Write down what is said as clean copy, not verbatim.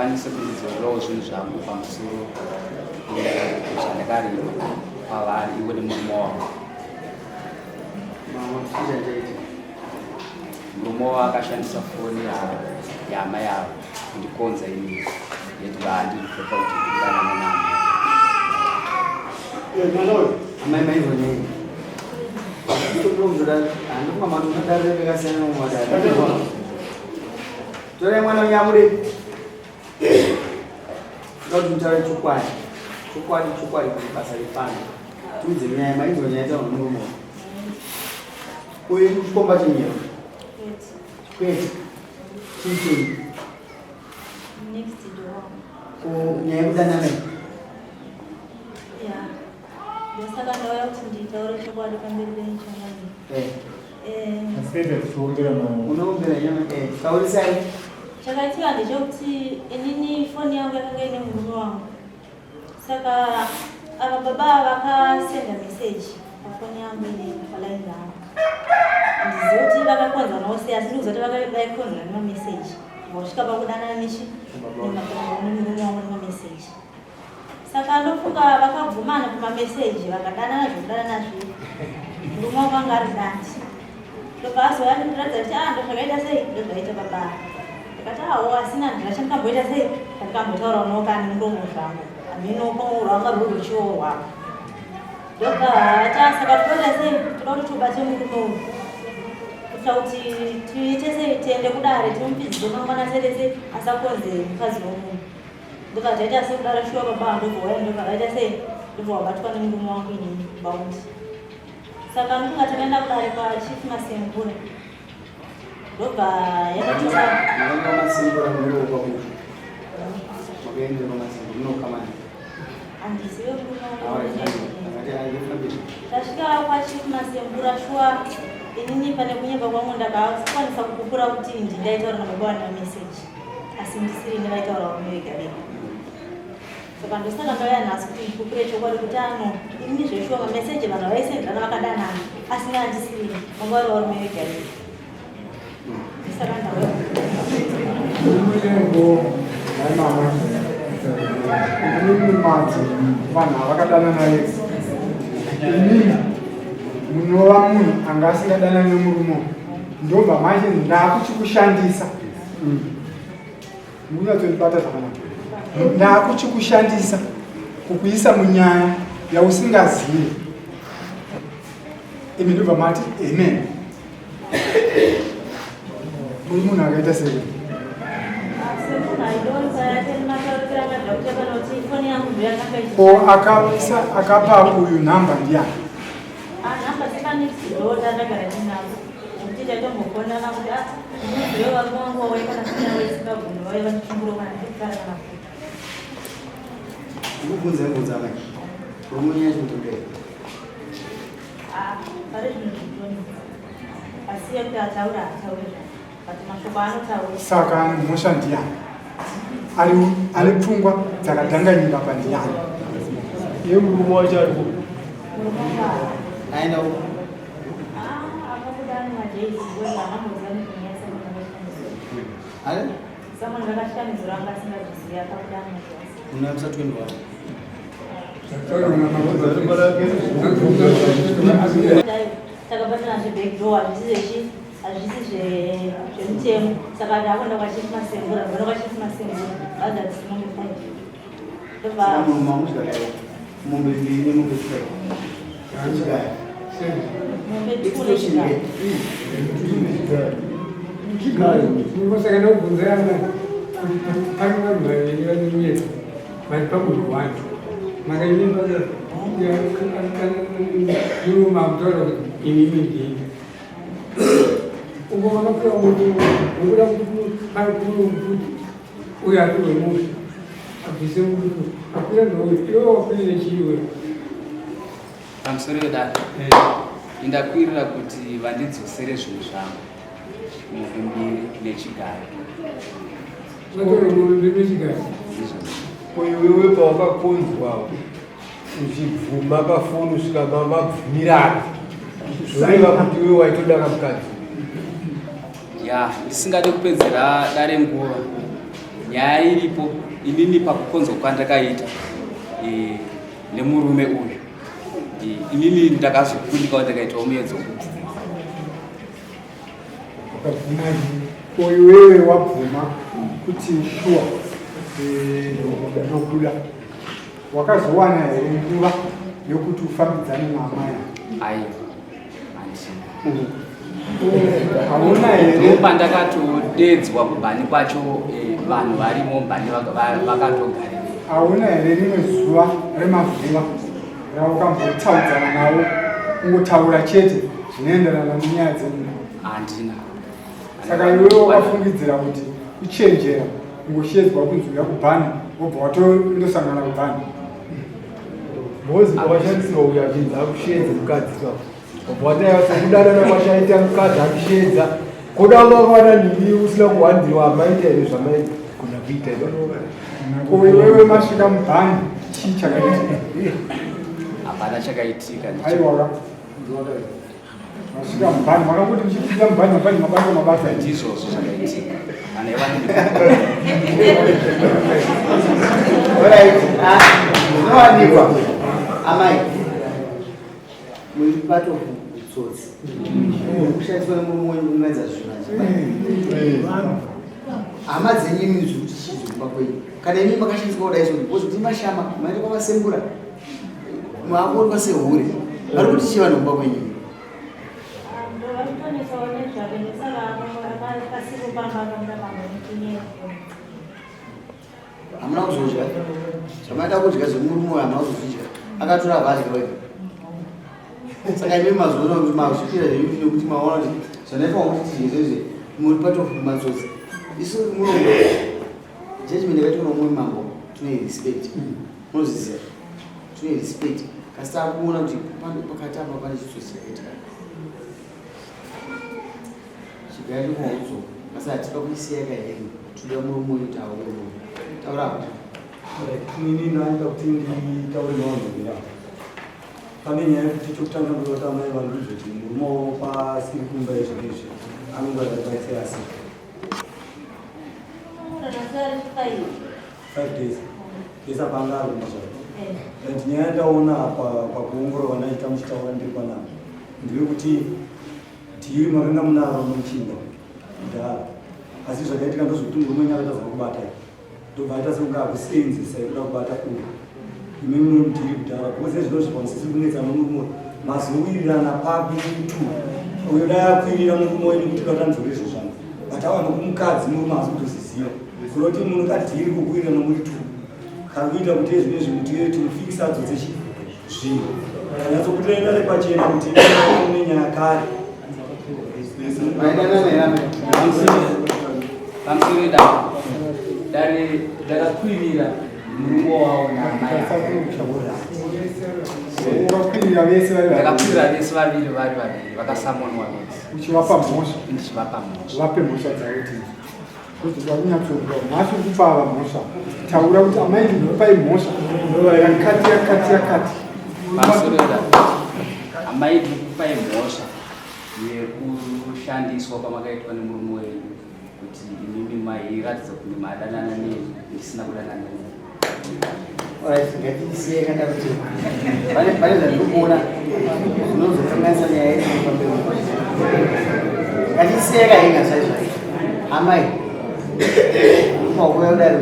vakwanise kundidzorerawo zvinhu zvangu pamusoro zvandakarima kwavari ivo nemurume wavo. Murume wavo akashandisa foni yaamai avo kundikonza inini yeti vaandirikota kuti ndidanane naamai. Amai maizwa nei? Torai mwana unyamude. Toda kuti mutaure chokwadi. Chokwadi chokwadi kuti basa ripano. Tiudze nyaya mainzwa nyaya taura murume. Uyu chikomba chenyero. Chikwete. Chii chenyu? Next door. Ko nyaya yekudanana iyi? Yeah. Ndosaka ndauya kuti nditaure chokwadi pamberi penyu changamire. Eh. Eh, Asipedza tichiongera maoko. Unoongera nyama eh. Taurisai. Chakaitika ndechekuti inini foni yangu yakanga ine murume wangu. Saka ava baba ava vakasenda message pafoni yangu ine palaini rangu. Handizivi kuti vakakonzanawo sei asi ndikuziva kuti vaikonzana nemameseji. Vasvika pakudanana nechi nemurume wangu nemameseji. Saka ndofunga vakabvumana kumameseji vakadanana zvekudanana zviya. Murume wangu anga ari dandi. Ndobva azouya ndiratidza kuti ah ndozvakaita sei ndozvaita baba. Ndikati awo asina handina chandikamboita sei chandikambotaura unoka nemuromo zvangu. Hameno pamwe rwanga rwuri ruchiwo rwako. Ndobva ati ah saka toita sei toda kuti tubate murume uyu. Kuitira kuti tiite sei tiende kudare timupfidzise mangwana serese asakonze mukadzi womunhu. Ndobva taita sekudaro shuwa baba ndobva waya ndobva vaita sei ndobva wabatwa nemurume wangu inini baundi. Saka ndofunga takaenda kudare kwaChief Masembura ndobva yakatisa Makaenda kwaMasembura munookwa kupi? Makaenda kwaMasembura munokamani? Handizive murume wangu. Alright, akati aifambira. Tasvika kwaChief Masembura shuwa inini pane kunyepa kwangu ndakakwanisa kupupura kuti ndindaitaura nababa vane mameseji asi ndisiri ini vaitaura varume vega vega. Saka ndosaka ndauya nhasi kuti ndipupure chokwadi kuti ano inini zveshuwa mameseji vanhu vaisenderana vakadanana asi ini handisiri ini vanga vari varume vega vega. Ndosaka ndauya. Mutengo mama inini madzi vanhu avakadanana vese inini munova munhu anga asingadanani nemurume ndobva manje ndakuchikushandisa Munyatsondibata zvakanaka. Ndakuchikushandisa kukuisa munyaya yausingazivi. Imi ndobva mati amen. Muri munhu akaita sei? Ko akaisa akapa uyu nhamba ndiyani? Ah, nhamba dzepanizido ndandagara ndinadzo zvekuti taitombofonana kuti ah unoziva varume vangu vauya kana sina vaisingabvumi vauya vachishungura kana ndikukara kana kuti Ndikubvunza mubvunza amai. Rume yacho kutondera. Ah, pari zvino zvitonetsa asi yekuti ataura ataure zvake but mashoko anotaura Saka ane mhosva ndiyani? Ari ane pfungwa dzakadhanganyika pa ndiyani? Iye murume wacho ari kupi? Aenda uko. Ah, akabuda ane madays because haamboziva nezvenyaya someone akasvika nezuro. Ale? Someone akasvika nezuro anga asingazvizivi akabuda ane madays. Una 21. Takabatana zveback door hazvisi zvechi hazvisi zvemutemo saka ndakuenda kwachief Masembura ndakaenda kwachief Masembura vaza mombe 5 ndobva mombe mbiri nemombe 5 chigaya mombe 2 nechigaya Saka ndokubvunzirana pane vanhu vaviri vane ruyedzo vari pamunhu one makanyimba murume akutaura kuti inini ndini uko vakapiwa muti nokuda kuti pari kuti uyo apiwe muti abvise muti akwira ndouyu iwe wakwirire chiiwe Pamusoro vedare, indakwirira kuti vandidzosere zvinhu zvangu, mombe mbiri nechigayo. Vatora mombe mbiri nechigayo. Ndizvozvo. Ko iwewe pawakakonzwa uchibvuma pafoni kusvika mabvumirana zvoreva kuti iwe waitoda kamukadzi Ya, ndisingade kupedzera dare nguva. Nyaya iripo inini pakukonzwa kwandakaita e, nemurume uyu e, inini ndakazokundikawo ndakaitawo muedzo wekubvuma. Ukabvuma ko iwewe wabvuma kuti shuwa ndokuda wakazowana here nguva yokuti ufambidzane naamai? Aiwa, handina. Hauna here? Ndopandakatodedzwa kubhani kwacho, vanhu varimo mubhani vakatogarira. Hauna here rimwe zuva remazuva raukambotaudzana navo, kungotaura chete zvinoenderana nenyaya dzemunhu? Handina. Saka iwewe wakafungidzira kuti kuchenjera kungoshedzwa kunzi uya kubhani, wobva watondosangana kubhani? Mhozi pavashandisirwa uyo achinzi akushedze mukadzi ka wabva wataiva sekudanana kwashaita mukadzi akushedza koda wakawana nini usina kuwandirwa amaita here zvamaigona kuita izvo? Ko iwewe masvika mubhani chii chakaitika? Hapana chakaitika. Aiwa, masvika mubhani makangoti muchipinda mubhani mabhani mabasa mabasa. Ndizvozvo zvakaitika. Vanhu Alright, zvinowanikwa amai muri part of utsotsi kushandiswa nemurume wenyu kumaedza zvinhu. Hama dzenyu imi zviri kuti chii zviri kumba kwenyu kana imi makashandiswa kudai so because kuti mashama maita kwavasembura maakuonekwa sehure vari kuti chii vanhu kumba kwenyu? Varikutonesawo nezvake nesaka pasipo pamba akamuda pamba nekunyepa. Hamuna kuzodya zvamaida kudya zvemurume uyo, hamuna kuzozvidya, akatora vadya wega. Saka imi mazoona kuti mazvipira zvenyu nekuti maona kuti zvandaifanwa kuti tidye zvezve muri part of matsotsi. Isu murongo judgment yakaitwa nomumwe mambo tine respect, unozviziva, tine respect kasi takuona kuti pakati apa pane chitsotsi chakaitika chigai chikuudzoka asi hatipa kuisiya kahenyu, toda murume uyu kuti auye muno taura hapo. Inini ndaida kuti nditaure nevanhu vera pane nyaya yekuti chokutanga ndoda kuti amai vandiudze kuti murume wavo pasiri kumba izvi izvi anonge ari asi 5 days pesa panga ari kumba zvake. And nyaya yandaona apa pakuongororwa ndaita muchitaura ndiri panapa ndeyekuti dhiri makanga munaro nomuchinda kudhara, asi zvakaitika ndozvekuti murume wenyu akatadza kubata, ndobva aita sekunge akusenzesa yekuda kubata uyu imi mune mudhiri kudhara, because ezvinozvi pamusisi kunetsana murume mazowirirana papi tu uyo dai akwirira murume wenyu kuti katanzore izvo zvangu, but awa nokumukadzi murume haasi kutoziziva kunoti munhu kadhiri kukuwirirana muri two kari kuita kuti ezvinezvi kuti timufikisa adzodze zvinhu anyatsokutoenda nepachena kuti une nyaya kare. Maidanana here amai? Pamusoro dare dare ndakakwirira murume wavo naamai. Wakakwirira vese vari vaviri? Ndakakwirira vese vaviri, vari vaviri vakasamonwa vese. Uchivapa mhosva? Ndichivapa mhosva. Vape mhosva dzavo tinzi kuti vakunyatsokuva nhasi uri kupava mhosva, taura kuti amai ndinokupai mhosva yakati yakati yakati. Pamusoro dare, amai ndinokupai mhosva yekushandiswa kwamakaitwa nemurume wenyu kuti imimi mairatidza kuti madanana neni ndisina kudanana neni. Alright, ngatisiye kana kuti pane zvandiri kuona zvinozokanganisa nyaya yedu pamberi. Ngatisiye kahinga chaizvo. Amai, paukuya kudai.